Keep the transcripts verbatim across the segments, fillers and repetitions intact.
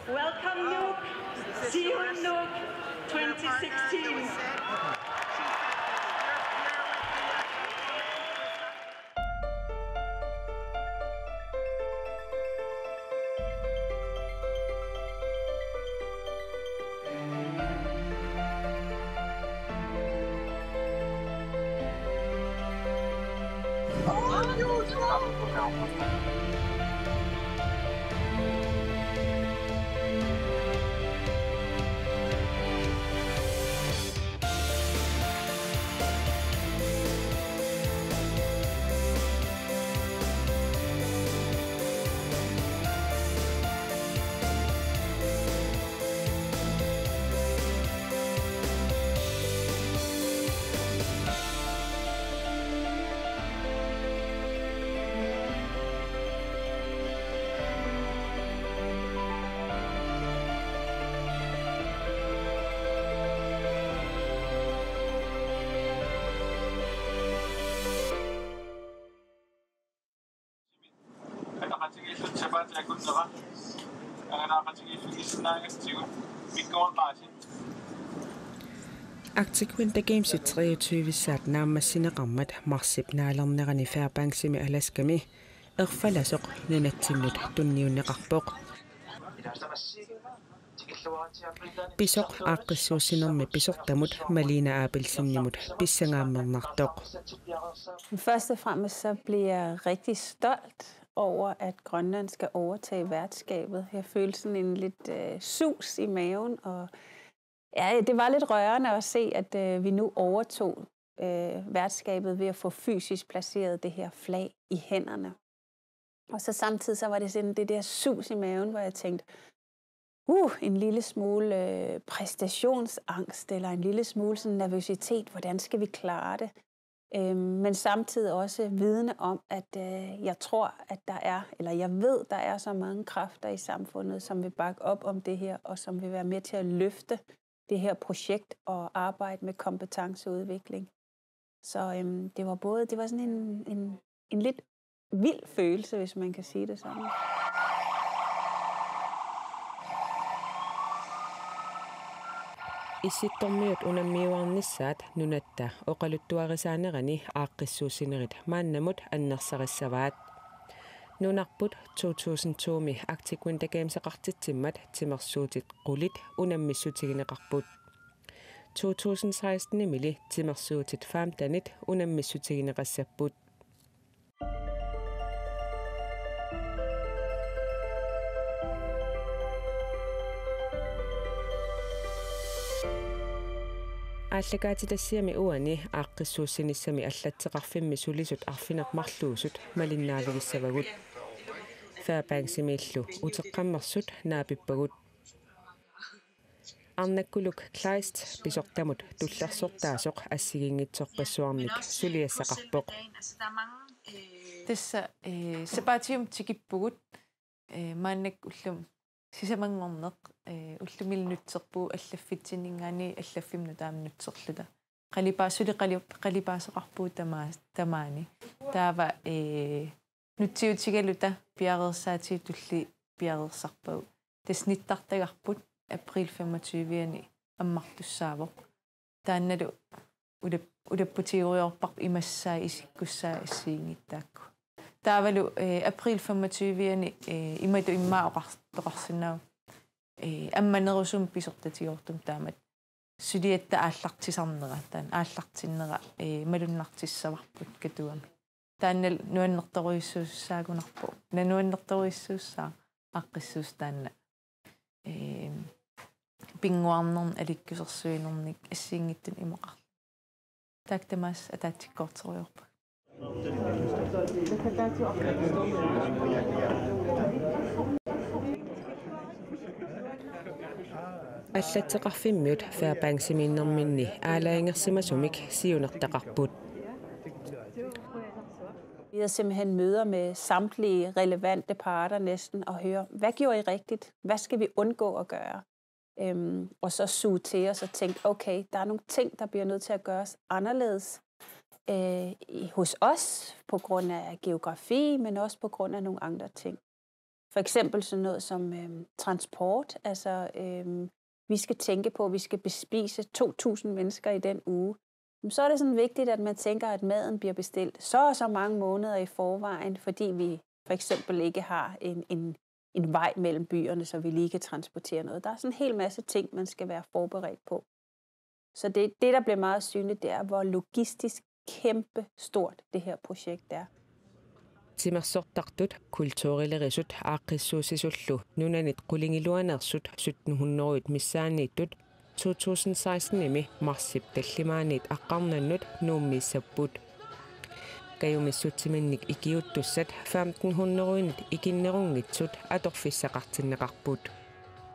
Welcome, Nuuk. See you in Nuuk twenty sixteen. Ataqatigiilluta sapaatip akunnera angalaaqatigiiffigisinnaagatsigu mikkuaqaasi. Arctic Winter Games treogtyve-ssaat naammassineqarmat marsip naalernerani Fairbanksimi Alaskami erfalasoq nunatsinnut tunniunneqarpoq. Pisoq aaqqissuussinermi pisortamut Malina Abelsenimut pissangaammernartoq. Først og fremmest så bliver jeg rigtig stolt over, at Grønland skal overtage værtskabet. Jeg følte sådan en lidt øh, sus i maven, og ja, det var lidt rørende at se, at øh, vi nu overtog øh, værtskabet ved at få fysisk placeret det her flag i hænderne. Og så samtidig så var det sådan det der sus i maven, hvor jeg tænkte, uh, en lille smule øh, præstationsangst, eller en lille smule sådan nervøsitet. Hvordan skal vi klare det? Øhm, men samtidig også vidne om, at øh, jeg tror, at der er, eller jeg ved, der er så mange kræfter i samfundet, som vil bakke op om det her, og som vil være med til at løfte det her projekt og arbejde med kompetenceudvikling. Så øhm, det var både, det var sådan en, en, en lidt vild følelse, hvis man kan sige det sådan. Issittormiut unammiuarnissaat nunatta oqaluttuarisaanerani aaqqissuussinerit maannamut annersarissavaat. Nunarput to tusind to-mi Arctic Winter Games-eqartitsimmat timersuutit qulit unammissutigineqarput. To tusind seksten-imili timersuutit femten-it unammissutigineqassapput. Aallakaatitassiami uani aaqqissuussinissami allatteqarfimmi sulisut arfineq-marluusut malinnaavigissavagut. Fairbanksimiillu uteqqammersut naapippagut. Arnakkuluk Kleist pisortamut tullersortaasoq assigiinngitsorpassuarnik suliassaqarpoq. Tassa øh, sapaatium tikippugut øh, maannakkut ullumi sisamanngorneq øh, ullumi nutserpugut allaffitsinninngaanniit allaffimmi nutaami nutserluta. Qalipaa-, suli qali-, qalipaasoqarpugut tamaa-, tamaani. Taava øh, nutsiutigaluta piareersaatigut tulliit piareersarpagut. Tassa nittartagarput april femogtyve-ani ammartussaavoq. Taannalu ulap-, ulapputigoriarparput imassaat isikkussaat assigiinngitsut taakku. Taavalu øh, april femogtyve-ani øh, imatut immaqa oqar-, oqarsinnaavoq. Øh, ammanerusumik pisortatigoortumik taamatut suliatta aallartisarnera, taanna aallartinnera øh, malunnartissavarput Katuami. Taanna nuannertorujussuussaagunarpoq. Una nuannertorujussuussaaq aaqqissuussaq taanna. Ehm, pinnguarnernik alikkusersuinernik assigiinngitsunik imoqarluni. Taakku tamaasa ataatsikkoortorujoorpagut. Allatteqarfimmiut Fairbanksimiinnerminni aalajangersimasumik siunertaqarput. Vi havde simpelthen møder med samtlige relevante parter næsten og høre, hvad gjorde I rigtigt? Hvad skal vi undgå at gøre? Øhm, og så suge til os og tænke, okay, der er nogle ting, der bliver nødt til at gøres anderledes øh, i- hos os på grund af geografi, men også på grund af nogle andre ting. For eksempel sådan noget som, øhm, transport. Altså, øhm, vi skal tænke på, at vi skal bespise to tusind mennesker i den uge. Men så er det sådan vigtigt, at man tænker, at maden bliver bestilt så og så mange måneder i forvejen, fordi vi for eksempel ikke har en, en, en vej mellem byerne, så vi lige kan transportere noget. Der er sådan en hel masse ting, man skal være forberedt på. Så det, det, der bliver meget synligt, det er, hvor logistisk kæmpe stort det her projekt er. Timersortartut kulturilerisut aaqqissuussisullu nunanit qulingiluaneersut sytten hundrede missaanniittut to tusind seksten-imi marsip tallimaanniit aqqarnannut Nuummiissapput. Kajumissutsiminnik ikiuuttussat femten hundrede-init ikinnerunngitsut atorfissaqartinneqarput.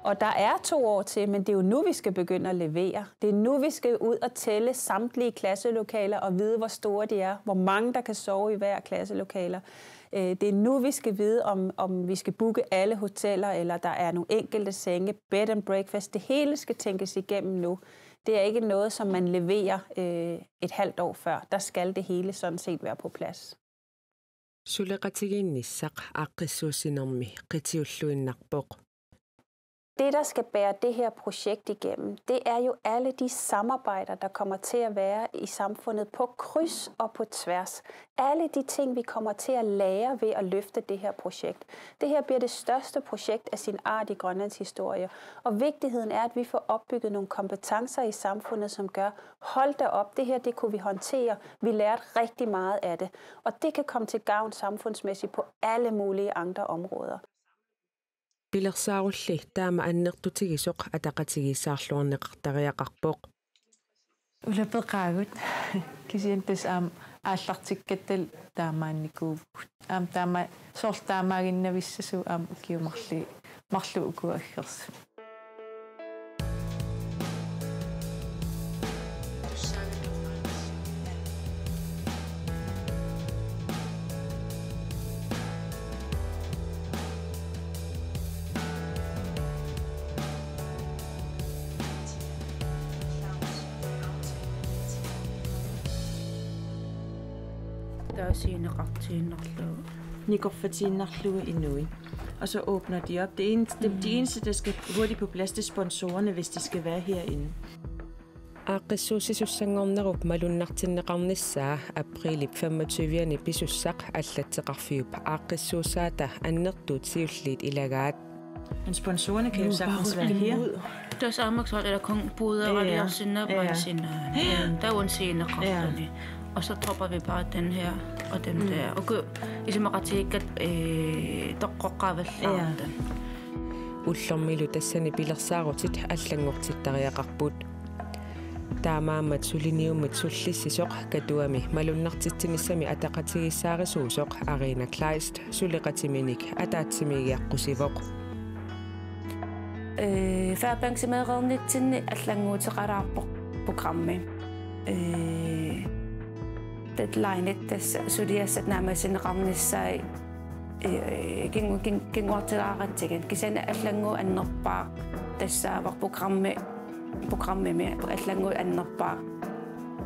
Og der er to år til, men det er jo nu, vi skal begynde at levere. Det er nu, vi skal ud og tælle samtlige klasselokaler og vide, hvor store de er, hvor mange der kan sove i hver klasselokaler. Øh, det er nu, vi skal vide, om, om vi skal booke alle hoteller, eller der er nogle enkelte senge, bed and breakfast. Det hele skal tænkes igennem nu. Det er ikke noget, som man leverer øh, et halvt år før. Der skal det hele sådan set være på plads. Suleqatigiinnissaq aaqqissuussinermi qitiulluinnarpoq. Det, der skal bære det her projekt igennem, det er jo alle de samarbejder, der kommer til at være i samfundet på kryds og på tværs. Alle de ting, vi kommer til at lære ved at løfte det her projekt. Det her bliver det største projekt af sin art i Grønlands historie, og vigtigheden er, at vi får opbygget nogle kompetencer i samfundet, som gør, hold da op, det her, det kunne vi håndtere. Vi lærte rigtig meget af det, og det kan komme til gavn samfundsmæssigt på alle mulige andre områder. Pilersaarulli taama annertutigisoq ataqatigiissaarluarneqartariaqarpoq. Ulapeqaagut. Kisianni tassa aamma aallartikkattalu taamaannikuuvugut. Aamma taama soorlu taamaannginnavissasut aamma ukiut marluk, marluk ukua aggersut. Taava sceneqartiinnarlugu. Nikorfatiinnarlugu inuit. Og så åbner de op. Det eneste, dem, de eneste, der skal hurtigt på plads, det er sponsorerne, hvis de skal være herinde. Aaqqissuussisussanngornerup malunnartinneqarnissaa apriilip femogtyve-ani pisussaq allatteqarfiup aaqqissuussaata annertuut siulliit ilagaat. Men sponsorerne kan jo sagtens være her. Tassa aamma soorlu, eller kun puder og Ja. der sådan noget, Ja. man sådan noget. Der er jo en sceneqartuni. Og så dropper vi bare den her og den der. Okay, isumaqatigiikkatta, øh, toqqoqqaavallaartut. Ullormilu tassani pilersaarutit allanngortittariaqarput. Taamaammat suliniummit sullissisoq Katuami malunnartitsinissami ataqatigiissaarisuusoq Arina Kleist suleqatiminik ataatsimiigiaqqusivoq. Øh, færgebanemeereernitsinni allannguuteqalaarpoq programmi. Øh, deadlineit tassa suliassat naammassineqarnissaat, øh, kingu-, kin-, kinguartilaaqatigiit. Kisianni allannguup annerpaaq tassaavoq programmi, programmimi allannguup annerpaaq.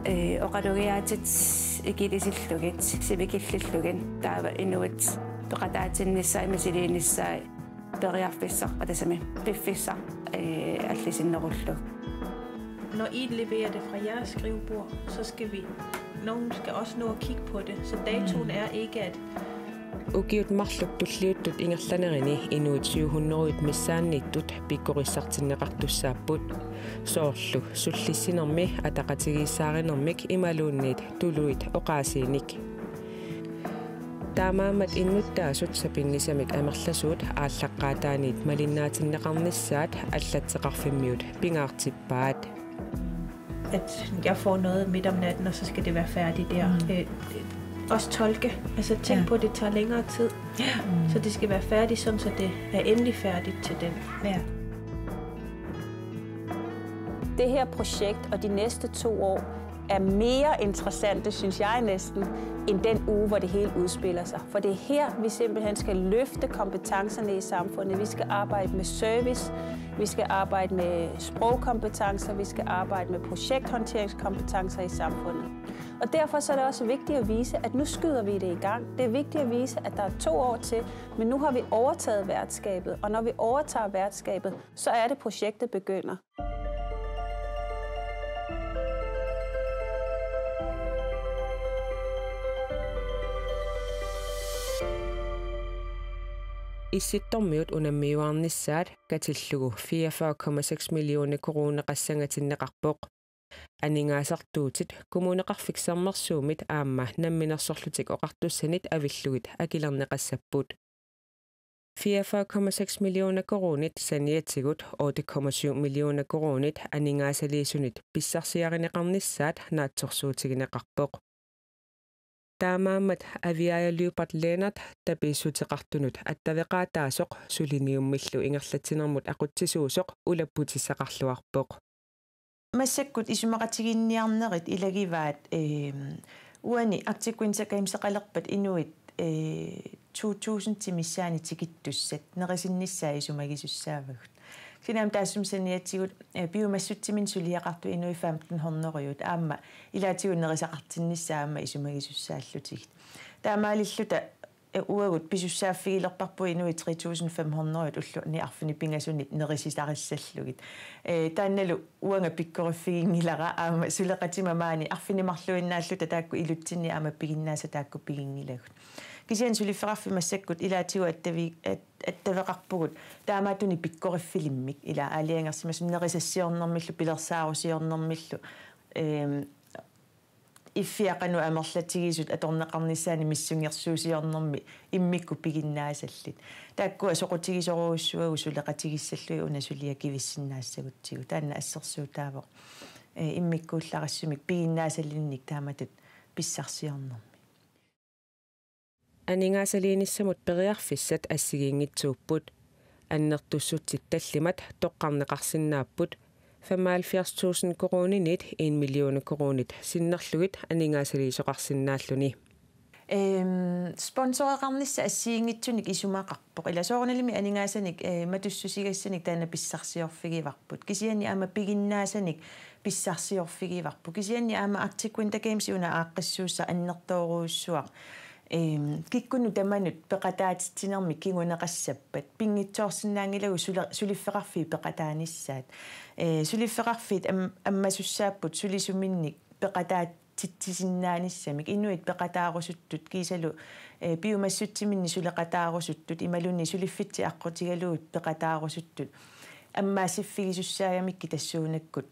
Øh, oqalugiaatit ikilisillugit, sivikillillugit, taava inuit peqataatinnissaat misiliinissaat periarfissaq, tassami piffissaq, øh, allisinnerullugu. Når I leverer det fra jeres skrivebord, så skal vi, nogen skal også nå at kigge på det, så datoen er ikke, at Ukiut marluk tulliuttut ingerlanerini inuit syv hundrede missaanniittut pikkorissartinneqartussaapput. Soorlu sullissinermi, ataqatigiissaarinermik imaluunniit tuluit oqaasiinik. Taamaammat innuttaasut sapinngisamik amerlasuut aallaqqaataaniit malinnaatinneqarnissaat allatteqarfimmiut pingaartippaat. At jeg får noget midt om natten, og så skal det være færdigt der. Mm. Øh, også tolke. Altså, tænk på, at det tager længere tid. Ja. Så det skal være færdigt, sådan, så det er endelig færdigt til den. Ja. Det her projekt og de næste to år, er mere interessante, synes jeg næsten, end den uge, hvor det hele udspiller sig. For det er her, vi simpelthen skal løfte kompetencerne i samfundet. Vi skal arbejde med service, vi skal arbejde med sprogkompetencer, vi skal arbejde med projekthåndteringskompetencer i samfundet. Og derfor så er det også vigtigt at vise, at nu skyder vi det i gang. Det er vigtigt at vise, at der er to år til, men nu har vi overtaget værtskabet, og når vi overtager værtskabet, så er det, projektet begynder. Issittormiut unammiuarnissaat katillugu fireogfyrre komma seks millioner koruuneqassangatinneqarpoq. Aningaasartuutit Kommuneqarfik Sermersuumit aamma Namminersorlutik Oqartussanit avillugit akilerneqassapput. Fireogfyrre komma seks millioner koruunit saniatigut otte komma syv millioner koruunit aningaasaliisunit pissarsiarineqarnissaat naatsorsuutigineqarpoq. Taamaammat Aviaja Lyberth Lennert tapiissuteqartunut attaveqaataasoq suliniummillu ingerlatsinermut aqutsisuusoq ulapputissaqarluarpoq. Massakkut isumaqatigiinniarnerit ilagivaat, ehm, uani Arctic Winter Gameseqalerpat inuit, eh, to tusindit missaanni tikittussat nerisinnissaat isumagisussaavagut. Kisianni aamma taassuma saniatigut, eh, piumassutsiminnik suliaqartut inuit femten hundrede aamma ilaatigut nerisaqartinnissaat aamma isumagisussaallutigit. Taamaalilluta, eh, uagut pisussaaffigilerparput inuit tre tusind fem hundrede ulluni arfineq-pingasunit nerisarissallugit. Eh, taannalu uanga pikkoriffiginngilara aamma suleqatima maani arfineq-marluinnaalluta taakku ilutsinni aamma piginnaasat taakku piginngilagut. Kisianni suliffeqarfik massakkut ilaatigut attavi-, at-, attaveqarpugut taamaattunik pikkoriffilimmik, ila aalajangersimasunnik nerisassiornermillu pilersaarusiornermillu, ehm, iffiaqanut amerlatigisut atorneqarnissaannik missingersuusiornermi immikkut piginnaasallit. Taakkua soqutigisorujussuagut suleqatigissallugit una suliaq akivissinnaassagutsigu. Taanna assersuutaavoq, eh, immikkuullarissumik piginnaasalinnik taamatut pissarsiornermi. Aningaasaliinissamut periarfissat assigiinngitsuupput. Annertussutsit tallimat toqqarneqarsinnaapput femoghalvfjerds tusind koruuninit en million koruunit sinnerlugit aningaasaliisoqarsinnaalluni. Ehm, sponsoreqarnissaq assigiinngitsunik isumaqarpoq. Ila soorunalimi aningaasanik, eh, matussusigassanik taanna pissarsiorfigivarput. Kisianni aamma piginnaasanik pissarsiorfigivarput. Kisianni aamma Arctic Winter Games una aaqqissuussaq annertoorujussuaq. Ehm, kikkunnut tamanut peqataatitsinermik kinguneqassappat. Pinngitsoorsinnaanngilagut sula-, suliffeqarfiit peqataanissaat. Eh, suliffeqarfiit am-, ammasussaapput sulisuminnik peqataatitsisinnaanissamik. Inuit peqataarusuttut kiisalu, eh, piumassutsiminnik suleqataarusuttut imaluunniit suliffitsit aqqutigalugit peqataarusuttut ammaassiffigisussaagamikkit tassuunakkut,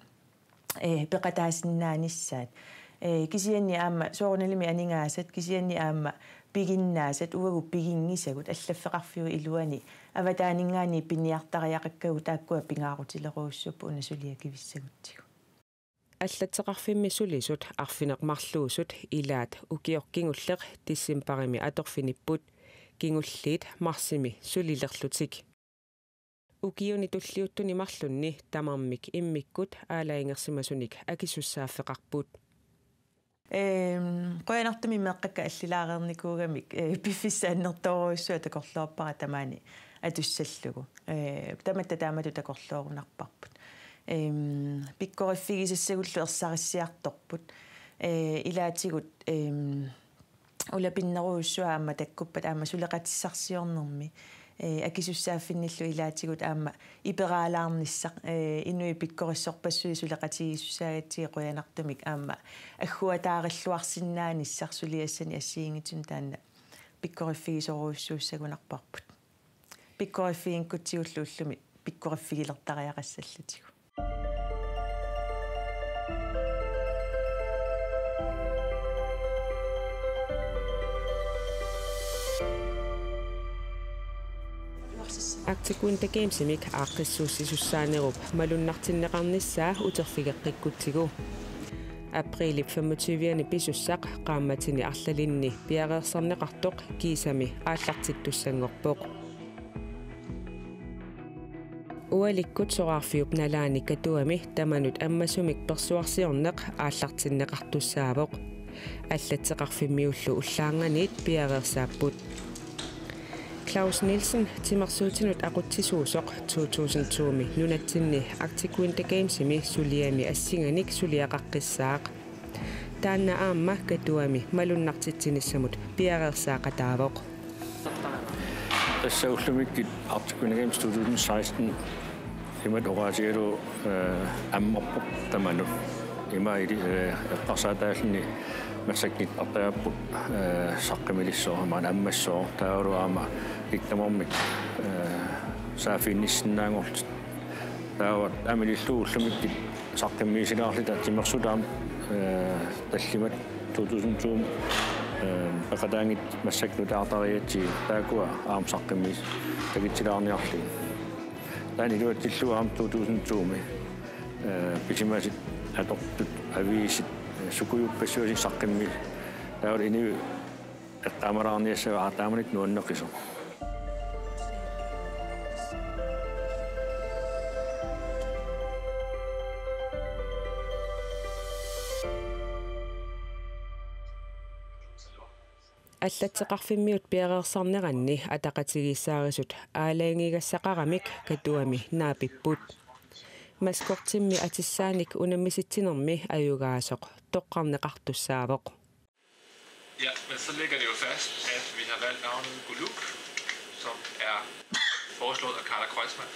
eh, peqataasinnaanissaat. Eh, kisianni aamma soorunalimi aningaasat, kisianni aamma piginnaasat, uagut piginngisagut, allaffeqarfiup iluani avataaninngaanniit piniartariaqakkagut taakkua pingaarutilerujussuupput una suliaq akivissagutsigu. Allatteqarfimmi sulisut arfineq-marluusut ilaat ukioq kingulleq decembarimi atorfinipput, kingulliit marsimi sulilerlutik. Ukiuni tulliuttuni marlunni tamarmik immikkut aalajangersimasunik akisussaaffeqarput. Ehm, qujanartumik meeqqakka allilaareernikuugamik, eh, piffissaq annertoorujussuaq takorloorpara tamaani atussallugu. Eh, tamatta taamatut takorloorunarparput. Ehm, pikkoriffigisassagullu ersarissiartorput. Eh, ilaatigut, ehm, ulapinnerujussuaq aamma takkuppat aamma suleqatissarsiornermi, eh, akisussaaffinnillu ilaatigut aamma iperaalaarnissaq, eh, inuit pikkorissorpassuit suleqatigiissussaagatsigit qujanartumik aamma agguataarilluarsinnaanissaq suliassani assigiinngitsunik taanna pikkoriffigisorujussuussagunarparput. Pikkoriffiginngikkutsigu ullumi pikkoriffigilertariaqassallutigu. Arctic Winter Gamesimik aaqqissuussisussaanerup malunnartinneqarnissaa uterfigeqqikkutsigu. Aprilip femogtyve-ani pisussaq qaammatini arlalinni piareersarneqartoq kiisami aallartittussanngorpoq. Ualikkut soraarfiup nalaani Katuami tamanut ammasumik persuarsiorneq aallartinneqartussaavoq. Allatteqarfimmiullu ullaarnganiit piareersaapput. Claus Nielsen, timersuutinut aqutsisuusoq, to tusind to-mi nunatsinni Arctic Winter Gamesimi suliami assinganik suliaqaqqissaaq. Taanna aamma Katuami malunnartitsinissamut piareersaaqataavoq. Tassa ullumikkut Arctic Winter Games to tusind seksten imatut oqaatigalugu, eh, ammarpoq tamanut. Ima ili, eh, eqqarsaataalluni massakkut nittartagaapput, eh, saqqummiilissooq, maani ammassooq, taavalu aamma illit tamarmik, eh, saaffiginnissinnaanngorlutit. Taava aamma ilillugu ullumikkut saqqummiisilaarluta timersuut aamma, eh, tallimat to tusind to, eh, peqataanngitsut massakkut nutaartariaatsigit taakkua aamma saqqummiis-, takutsilaarniarlugit. Taanna iluatsillugu aamma to tusind to-mi, eh, pisimasut, atortut, aviisit, eh, sukujuppassuarnik saqqummiis-, taavalu inuit eqqaamalaarniassavat aatsaammanik nuanneqisoq. Allatteqarfimmiut piareersarneranni ataqatigiissaarisut aalajangigassaqaramik Katuami naapipput. Maskottimmi atissaanik unammisitsinermi ajugaasoq toqqarneqartussaavoq. Ja, men så ligger det jo fast, at vi har valgt navnet Guluk, som er foreslået af Carla Kreuzmann.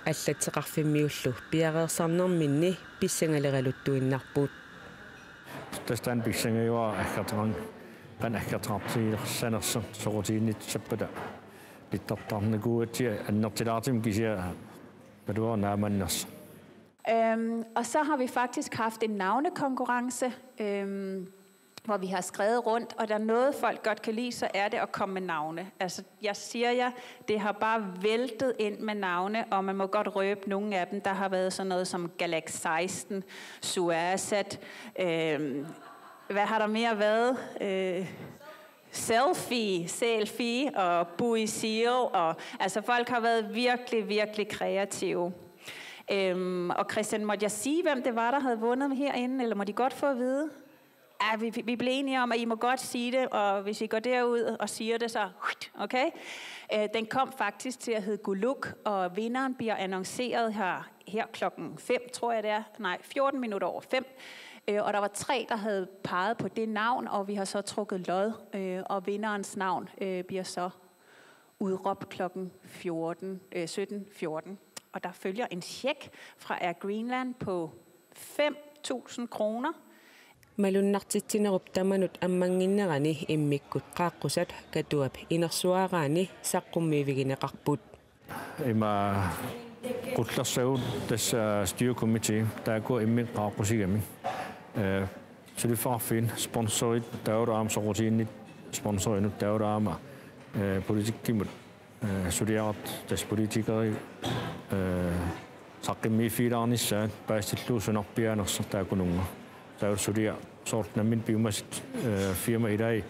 Allatteqarfimmiullu piareersarnerminni pissangaleraluttuinnarput. Tassa taanna pissangajuara aggerteqarn-, qanoq aggerteqartigilersanersoq soqutiginnittussaappata nittartarnikuugatsigit annertulaartumik kisianni naluara naamannersoq. Øhm, og så har vi faktisk haft en navnekonkurrence, øhm, hvor vi har skrevet rundt, og der er noget, folk godt kan lide, så er det at komme med navne. Altså, jeg siger jer, det har bare væltet ind med navne, og man må godt røbe nogle af dem. Der har været sådan noget som Galax seksten, Suasat, øhm, hvad har der mere været? Øh, Selfie, Selfie og Bui Sio, og altså, folk har været virkelig, virkelig kreative. Øhm, og Christian, måtte jeg sige, hvem det var, der havde vundet herinde, eller må de godt få at vide? Ja, vi, vi blev enige om, at I må godt sige det, og hvis I går derud og siger det, så okay. Øh, den kom faktisk til at hedde Guluk, og vinderen bliver annonceret her, her klokken fem, tror jeg det er. Nej, fjorten minutter over fem. Øh, og der var tre, der havde peget på det navn, og vi har så trukket lod, øh, og vinderens navn, øh, bliver så udråbt klokken fjorten, øh, sytten fjorten. Og der følger en check fra Air Greenland på fem tusind kroner. Malunnartitsinerup tamanut ammannginnerani immikkut qaaqqusat Katuap inersuaraani saqqummiivigineqarput. Ima qullersagut tassa styrekomite taakku immikkut qaaqqusigamik. Eh, suliffeqarfiit sponsorit taavalu aamma soqutiginnit sponsorinut taavalu aamma, eh, politikkimut, eh, suliaqartut tassa politikerit, eh, saqqummiiffigilaarnissaat paasitillugu sunarpiaanersoq taakkununnga. Taavalu suliaq soorlu nammineq piumasut, eh, firma ilai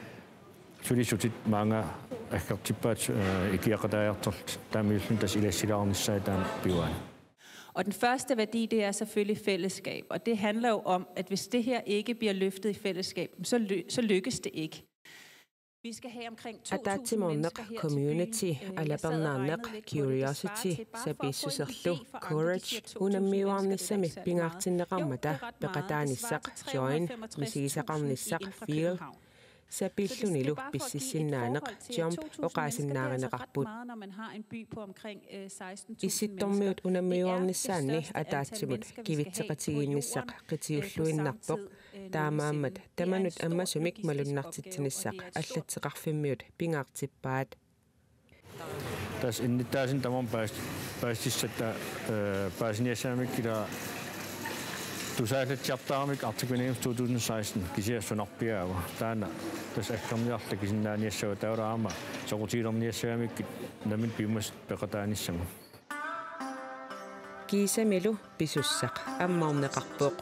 sulisutit maanga aggertippaat, eh, ikiaqataajartorlutik taamaalilluni tassa ilassilaarnissaat taama piuaat. Og den første værdi, det er selvfølgelig fællesskab, og det handler jo om, at hvis det her ikke bliver løftet i fællesskab, så ly-, så lykkes det ikke. Vi skal have omkring to tusind Ataatsimoorneq, mennesker her til community, byen. Øh, jeg sad og regnede lidt på det. Det svarer til, bare for at få en idé for andre, de siger to tusind mennesker, det er jo ikke særlig meget. Jo, det er ret meget. Ataatsimoorneq, community, alapernaarneq, curiosity, sapiissuserlu, courage, unammisuarnissami pingaartinneqarmata, join, misigisaqarnissaq, feel, sapiillunilu pississinnaaneq, jump, oqaasinnaarineqarput. Issittormiut unammisuarnissaanni ataatsimut kivitseqatigiinnissaq qitiulluinnarpoq, taamaammat tamanut ammasumik malunnartitsinissaq allatteqarfimmiut pingaartippaat. Tassa innuttaasunik tamarmik paas-, paasissatta, eh, paasiniassammagu ila tusaallatsiartaramik Arctic Winter Games to tusind seksten kisianni sunarpiaava. Taanna tassa aggerniarluta kisinnaaniassava taavalu aamma soqutigilerniassagamikkit nammineq piumasut peqataanissamut. Kiisamilu pisussaq ammarneqarpoq.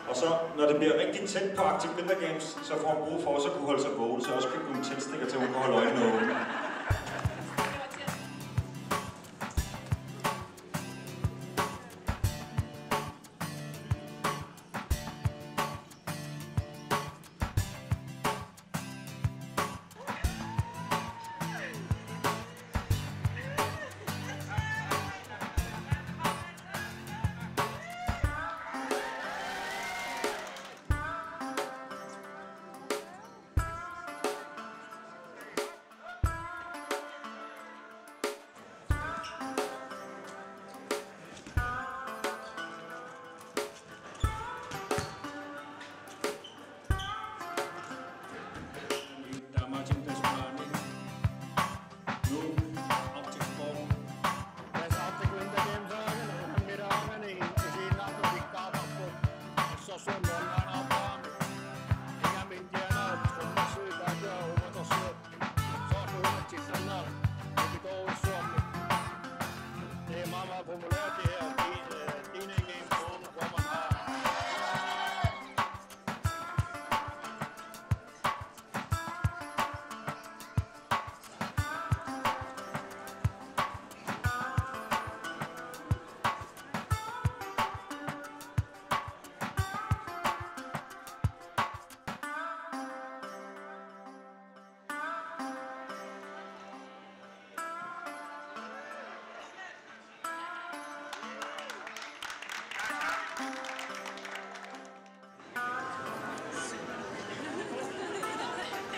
Og så, når det bliver rigtig tæt på Arctic Winter Games, så får hun brug for også at kunne holde sig vågen, så jeg har også købt nogle tændstikker til, at hun kan holde øjnene åbne. Tamatim Tasmani. Nuuk, Arctic Ball. Tassa Arctic Winter Games aana, unammileraangani isiginnaartut pikkaartarput. Assorsuaq nuannaanaarpaami. Ingammik Indiana, trommersui, taakku uumatorsuaq. Soorlu uatsissannaaq, ukitorujussuarmik. Det er meget, meget populært, det her. Det, øh, det er en game, hvor man har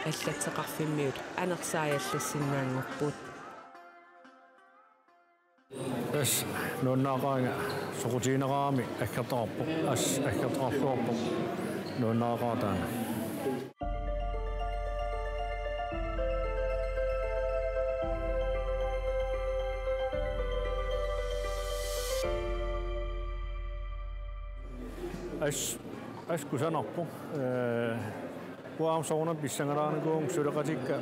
Allattoqarfimmiut anersaajallassinnaanngorput. Tassa nuannaaqaanga soqutigineqarami aggertoqarpoq, assut aggertoqarluarpoq nuannaaqaaq taanna. Assut, assut kusanarpoq. Ee, uanga soorunami pissangalaarnikuuvunga suleqatikka,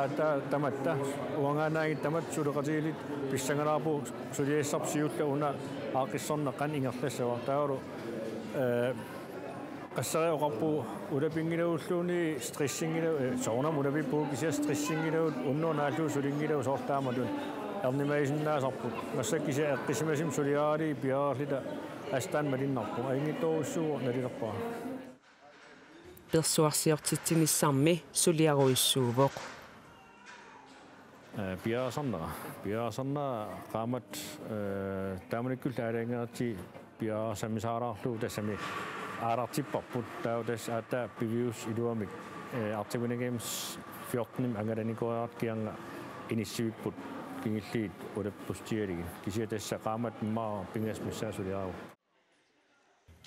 aatsaat tamatta, uangaannaanngitsut tamatta suleqatigiilluta pissangalaarpugut, suliassarput siulleq una aaqqissorneq qanoq ingerlassava. Taavalu, ee, qasseriarlugu oqarpugut ulapinngilagut-luunniit stressinngila-, ee, soorunami ulapippugut kisianni stressinngilakka unnuaq naallugu sulinngilagut soorlu taamatut ernumagisinnaasarput. Massakkut kisianni eqqissisimasumik suliaralugit piareerluta assut taanna malunnarpoq. Ajunngitsorujussuuvoq nalilerpara. Persuarsiortitsinissarmi suliarujussuuvoq. Ee, piareersarnera. Piareersarnera qaammat, ee, taamanikkullu aalajangeratsigit piareersamisaalaarlugu tassami aalartipparput. Taava tassa aatsaat piviusoq iluamik, ee, Arctic Winter Games fjorten-imi angalanikoriarluta kigorna inissivipput kingulliit ulappussutigalugit. Kisianni tassa qaammat immaqa pingasut missaat suliaraara.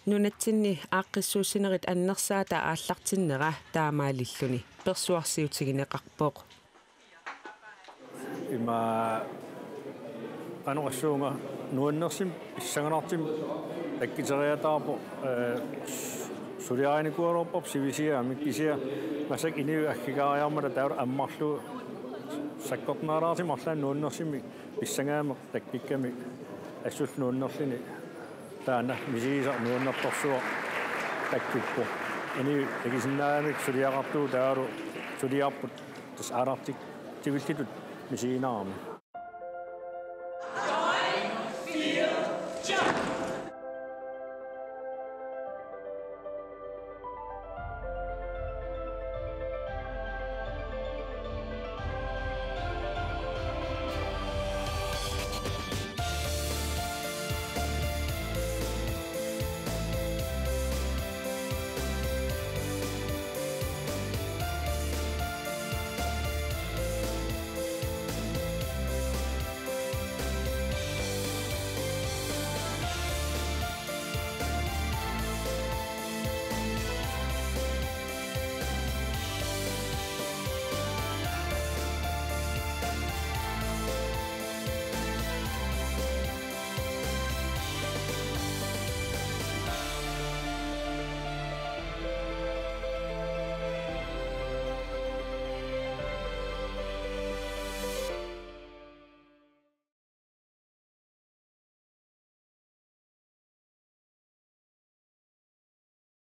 Nunatsinni aaqqissuussinerit annersaata aallartinnera taamaalilluni persuarsiutigineqarpoq. Ima qanoq oqassuunga nuannersumik pissanganartumik takkuteriataarpoq, ee, suliarinikuugaluarparput sivisuumik kisianni massakkut inuit aggikaariarmata taava ammarlugu sakkortuneralaartumik arlaannik nuannersumik pissangaammik takkukkamik assullu nuannerluni taanna misigisaq nuannertorsuaq takkuppoq. Inuit akisunnaagamik suliaqartugut taavalu suliarput tassa aallartittuullutut misiginarami.